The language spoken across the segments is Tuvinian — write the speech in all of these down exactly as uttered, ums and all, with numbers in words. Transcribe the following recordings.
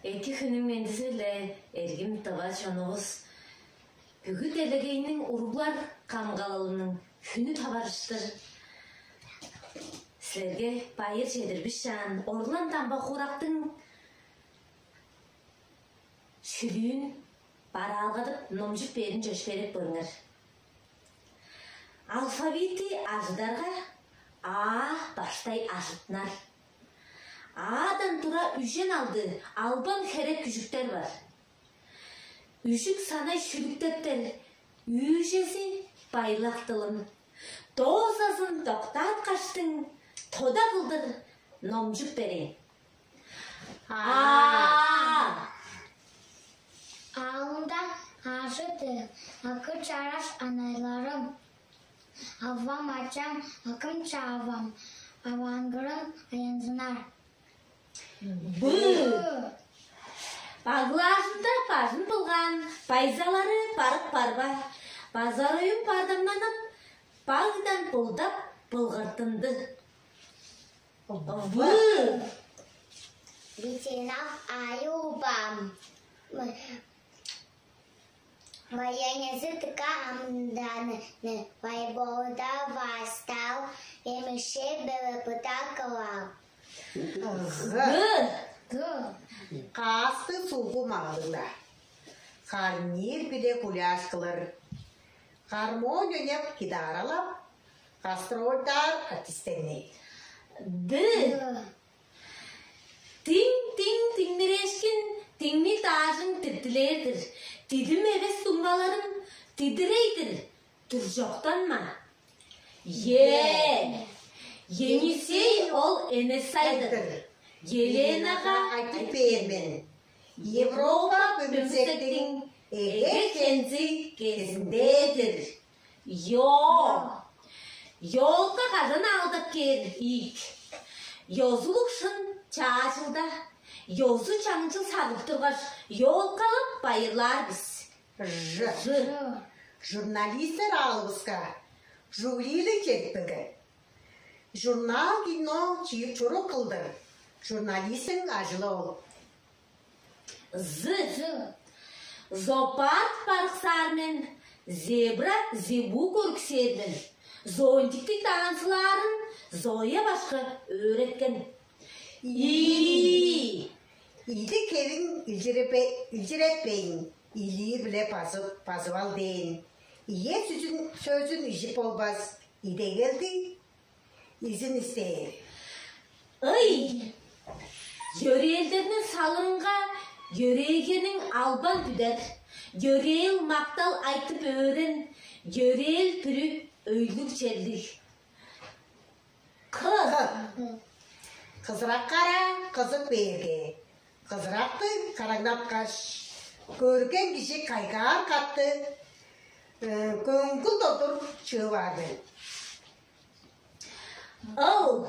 Эки хүннүң мендизи-биле, эргим тыва чонувус! Бүгү делегейниң уруглар камгалалының хүнү таварыштыр силерге байыр чедирбишаан, Орлан Дамба-Хуурактың шүлүүн бараалгадып номчуп бээрин чөпшээреп көрүңер. Алфавитти ажыдарга, А баштай ажыттынар. Адан тура үжен алды албан херек күжүктер бар. Үжүк санай шүлүктептер үүжези байлак дылын, доозазын доктааткаштың, тода кылдыр номчуп берейн. А. Аалымда ажы-төл, акы-чараш анайларым, авам-ачам, акым-чаавам, аваангырым аянзынар. Б. Баглаажында бажын былгаан байзалары барык барба, базарыйым бадамнанып, багдан былдап былгыртынды. В. Битенов аюбам. Майонезы тыка амданы байболда вастал, эмише белепыта кылал. Г. Г. Каасты сулгу маалыгда. Карниир биле гуляш кылыр. Гармонь ойнап, гитаралап, гастрольдаар артисттерни. Д. Диң-диң диңмиреешкин, диңмил даажың диптилээр-дир. Дидим эвес дуңмаларым дидирей-дир, дүржоктанма. Е. Енисей ол Энесай-дыр. Еленага айтып бээр мен. Европа бөмбүзектиң эге хензи кезиндээ-дир. Ё. Ёлка кажан аалдап кээр ийик? Ёзулуг шын чаажылда, ёзу-чаңчыл сагып тургаш, ёлкалап байырлаар бис. Ж. Ж. Журналистер аалывыска жугилиилиг чедип келген. Журнал, кино чиир чурук кылдыр. Журналистиң ажылы ол. З. З. Зоопарк барыксаар мен, зебра, зебу көрүксээр мен. Зонтиктиг даансылаарын Зоя башкы өөреткен. И. Иди кевиң илчиретпейн, илии-биле базып, базып ал дээн. Ие сүзүн сөзүн ижип болбас, идегелди изин истээр. Ый! Йөрээлдерниң салырынга йөрээгениң албан бүдер. Йөрээл мактал айтып өөрен, йөрээл бүрү өйлүг черлиг. К. Кызырак кара кызык бээрге, кызыракты караңнаткаш, көрген кижи кайгаар катты көңгүл долдур чыып аар мен. Ыл.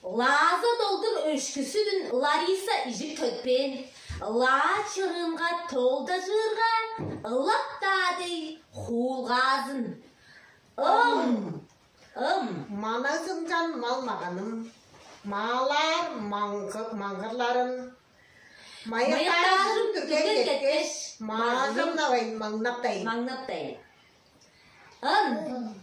Лааза долдур өшкүсүдүн Лариса ижик төтпээн, лаа чырыынга тоолдажыырга, ылап-даа дег хуулгаазын. Ым. Ым. Маназынчан мал-маганым, маалаар маңгырларым, маяктаажым дүрген кеткеш, маагымнавайн маңнаптайн. Маңнаптайн. Ын.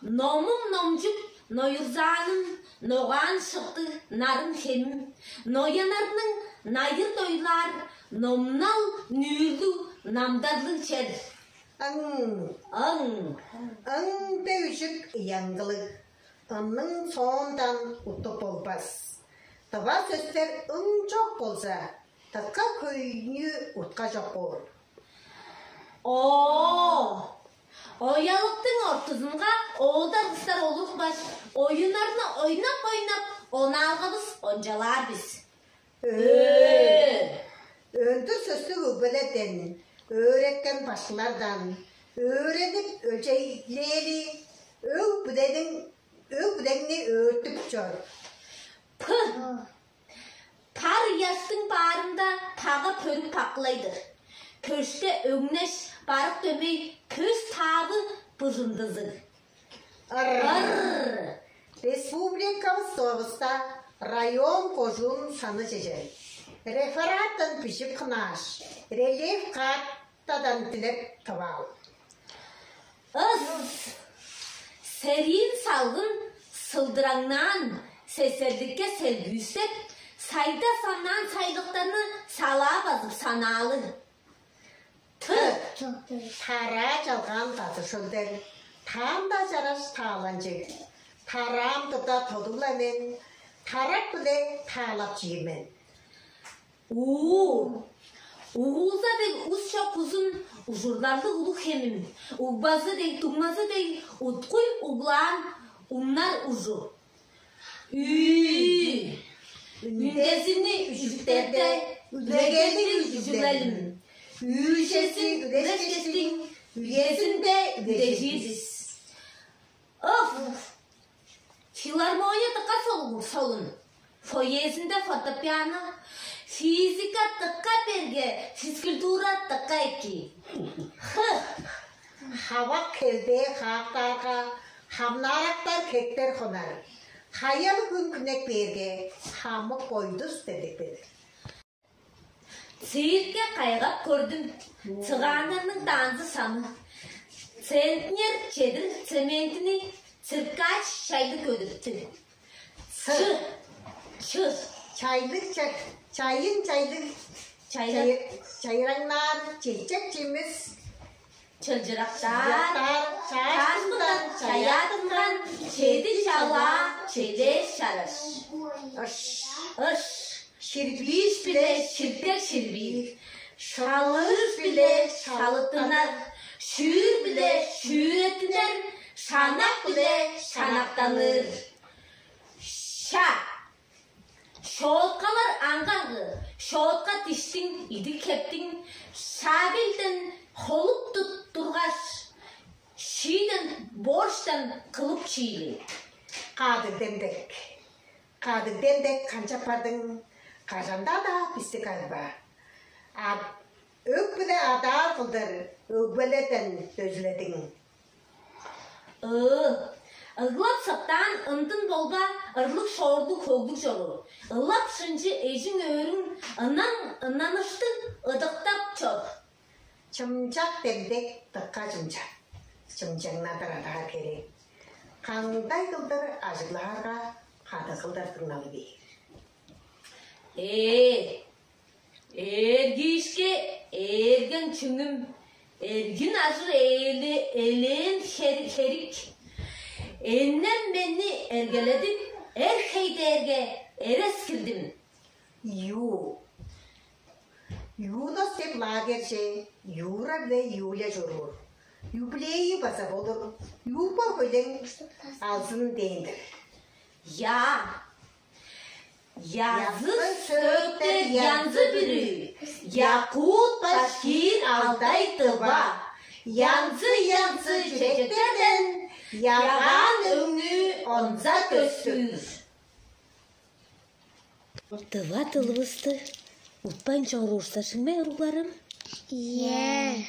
Номум номчуп, ноюрзааным, ногаан шыктыг нарын хемим, ноянарның найыр дойлаар номнал нүүрлүг намдарлыг чер. Ың. Ың. Ың дег үжүк ыяңгылыг, ынның соондан уттуп болбас. Тыва сөстер ың чок болза, тыка хөйнү утка чок боор. Оо! Оялыктың ортузунга оолдар-кыстар олурупкаш, оюннарны ойнап-ойнап, онаалгавыс ончалаар бис. Өө! Өндүр сөстүг өгбелерден, өөреткен башкылардан өөренип, өлчейлээли, өг-бүлениң, өг-бүлеңни өөртүп чор. П. Пар ыяштың баарында пага пөрүк пакылай-дыр. Пөшке өңнеш, барык дөмей пөш таавы быжындызыг. Ыр. Ыр. Республикавыс Тывавыста Район, кожуун саны чеже. Рефераттан бижип хынааш, рельеф каартадан дилеп тываал. Ыс! Сериин салгын сылдыраңнаан, сесерликке селгүүстеп, сайда санаан сайлыктарны салаа базып санаалы. Т. Тараа чалгаан базы шөлдер. Таанда чараш тааланчыг. Тараам турда тодугла мен, тарак-биле таалап чиир мен. У. Угулза дег ус чок узун, ужурларлыг улуг хемим, угбазы дег, дуңмазы дег, уткуй углаан уннар ужу. Ү. Үндезини үжүктерде, үлегени үжүглелим. Үүшези үлешкештиң, үезинде үлежир бис. Ыф! Филармония дыка солугур солун. Фойезинде фортепиано, физика дыка берге, физкультура дыка эки. Хы! Хавак хелдээ хаактаарга, хамнаарактар хектер хонар. Хаял хүн күнек бээрге, хамык бойдус белдикпедир. Циркке кайгап көрдүм. Цыгааннарның даанзы саны. Центнер чедир цементини циркач чайлы көдүрүптү. Чы. Чы. Чайлыг ча-, чайын чайлыг чайраңнаар чечек чимис. Чылчырактаар, чаашкындан чаяаттынган чеди чалаа челээш чараш. Ыш. Ыш. Ширбииш биле ширтек ширбиир, шалыыш биле шалыттынар, шүүр биле шүүреттинер, шанак биле шанактаныр. Ша. Шооткалар аңгагы, шоотка диштиң, идик хептиң, шаабилден холуп тургаш, шииден борштан кылып чиили. Кадыгден дег, кадыгден дег канчап бардың, кажанда-даа бисти кагба. А өг-биле адаар кылдыр өгбелерден дөзүледиң. Ыы, ыглап сыктаан ындын болба, ырлыг шоорлуг хөглүг чоруур. Ылап шынчы эжиң-өөрүң ынан ыннаныштыг ыдыктап чор. Чымчак демдек дыкка чымчак. Чымчаңнадыр адаар херек. Каңдай кылдыр ажыглаарга, кады кылдыр дыңналы бээр. Ээ, Эргиишке, эргең чүңүм, эргин ажыр ээле элээн херик. Эннем менни эргеледип, эр хей дээрге эрес кирдим. Ю. Юнос деп лагерже Юра биле Юля чоруур. Юбилейи база болур. Юба хөйлең алзын дээн-дир. Я. Язы сөөктер янзы бүрү, якут, башкир, алдай, тыва. Янзы-янзы чечектерден ягаан өңнү онза көстүр. Тыва дылывысты утпайн чоруурза шыңмай, уругларым? Ийе.